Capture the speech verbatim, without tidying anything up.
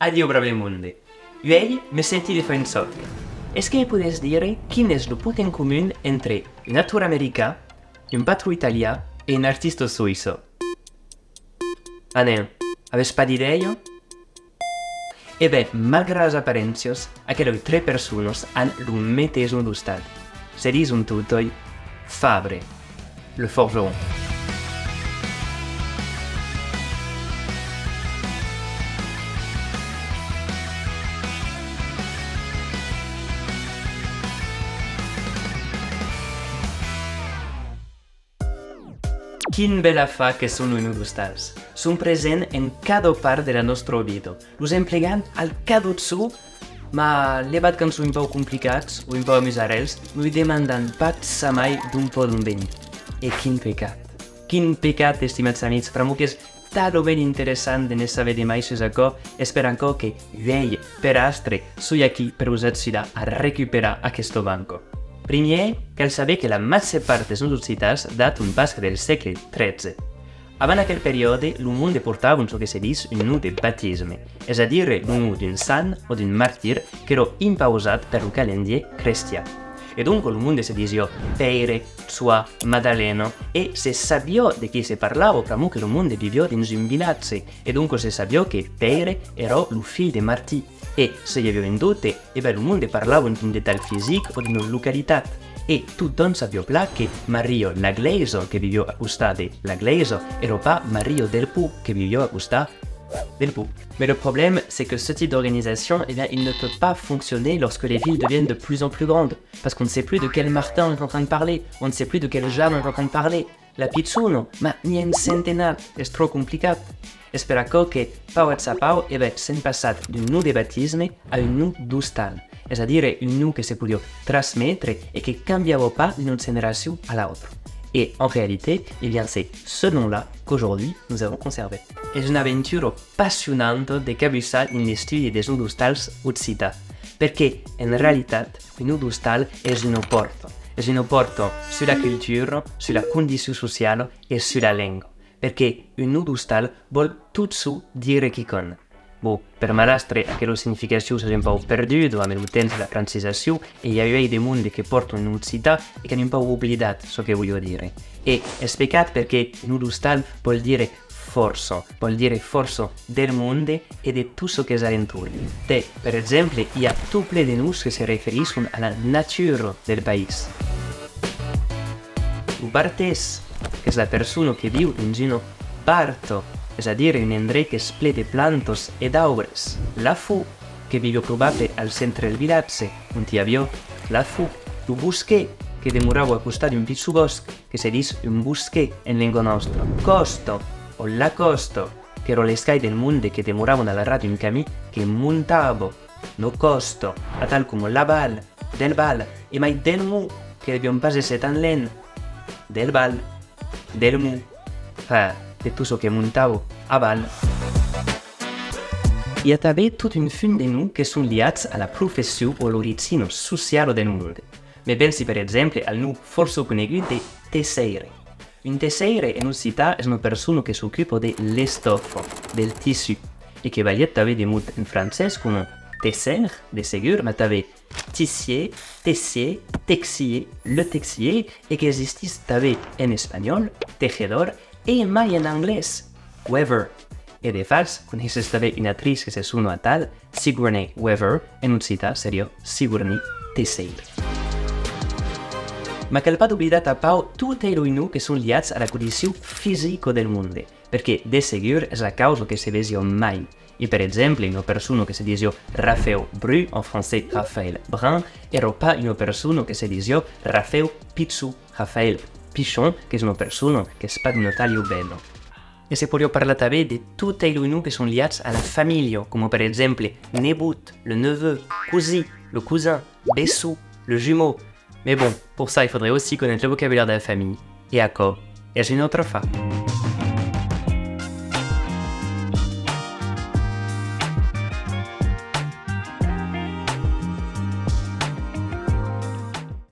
Adiu brave monde! Uèi me senti de far un sòrt. Es que me podètz dire quin es lo punt en comun entre un actor american, un patron italian e un artista soïssa? Anem, avètz pas d'idèia? E ben, malgrat las aparéncias, aquelas tres personas an lo meteis nom d'ostal. Se dison totei Fabre, le forgeron. Quin bèl afar que son los noms d'ostals! Son presents en cada part de la nòstra vida. Los emplegam al cada jorn, mas levat quand son un pauc complicats o un pauc amusarèls, nos demandam pas jamai d'ont pòdon venir. E quin pecat! Quin pecat, estimats amics, pr'amor qu'es talament interessant de ne saber de mai sus aquò, es per aquò que, uèi, per astre, soi aquí per vos ajudar a recuperar aquesta manca. Primièr, cal saber que la màger part dels noms occitans datan pas que del sègle tretze. Avant aquel periòde, lo monde portavan çò que se ditz un nom de batisme, es a dire lo nom d'un sant o d'un martir qu'èra impausat per lo calendièr crestian. E donc lo monde se disiá Pèire, Joan, Madalena, e se sabiá de qui se parlava, pr'amor que lo monde viviá dins un vilatge, e donc se sabiá que Pèire èra lo filh de Martin. E se i aviá un dote, e ben lo monde parlavan d'un detalh fisic o d'una localitat. E totòm sabiá plan que Maria Lagleisa, que viviá a costat de la Glèisa, èra pas Maria Delpont, que viviá a costat Delpont. Mais le problème, c'est que ce type d'organisation, eh bien, il ne peut pas fonctionner lorsque les villes deviennent de plus en plus grandes, parce qu'on ne sait plus de quel Martin on est en train de parler, on ne sait plus de quel Jeanne on est en train de parler. La pichona, ma n'i a un centenat, es tròp complicat. Es per aquò que, pauc a cha pauc, e ben, sèm passats d'un nom de batisme a un nom d'ostal, es a dire un nom que se podiá transmetre e que cambiava pas d'una generacion a l'autra. Et en réalité, eh bien, c'est ce nom-là qu'aujourd'hui nous avons conservé. Es una aventura passionanta de cabussar dins l'estudi dels noms d'ostals occitans, perque, en realitat, un nom d'ostal es una pòrta. Es una pòrta sus la cultura, sus la condicion sociala e sus la lenga. Perque un nom d'ostal vòl totjorn dire quicòm. Bon, per malastre, aquela significacion s'es un pauc perduda amb lo temps de la francizacion, e i a uèi de monde que pòrtan un nom occitan e qu'an un pauc oblidat çò que voliá dire. E es pecat, perque nom d'ostal vòl dire fòrça, vòl dire fòrça del monde e de tot çò qu'es a l'entorn. Tè, per exemple, i a tot plen de noms que se referisson a la natura del país. Lo bartès, qu'es la persona que viu dins una barta, es a dire un endrech qu'es plen de plantas e d'aubres. La font, que viviá probable al centre del vilatge, ont i aviá la font. Lo bosquèr, que demorava a costat d'un pichon bòsc, que se ditz un bosquet en lenga nòstra. Còsta, o la còsta, qu'èra l'escais del monde que demoravan al ras d'un camin que montava. Una còsta, atal coma l'aval, del val, e mai del mont, que devián pas èsser tan lent. Del val, del mont, enfin, de tot çò que montava aval. I a tanben tot un fum de noms que son liats a la profession o a l'origina sociala del monde. Me pensi per exemple al nom fòrça conegut de tessaire. Un tessaire en occitan es una persona que s'ocupa de l'estòfa, del tissu, e que balhèt tanben de mots en francés coma tesser, de segur, mas tanben tissier, tessier, texier, le texier, e qu'existís tanben en espanhòl, tejedor, e mai en anglés, weaver. E de fach, coneisses tanben una actritz que se sona atal, Sigourney Weaver, en occitan seriá Sigourney Tessell. Mas cal pas doblidar tanpauc totei los noms que son liats a la condicion fisica del monde, perque de segur es la causa que se vesiá mai. E per exemple, una persona que se disiá Rafèu Brun, en francés Raphaël Brun, èra pas una persona que se disiá Rafèu Pichon, Raphaël Pichon, qu'es una persona qu'es pas d'una talha bèla. E se podiá parlar tanben de totei los noms que son liats a la familha, coma per exemple nebot, le neveu, cosin, le cousin, besson, le jumeau. Mais bon, pour ça, il faudrait aussi connaître le vocabulaire de la famille. E aquò es un autre afar.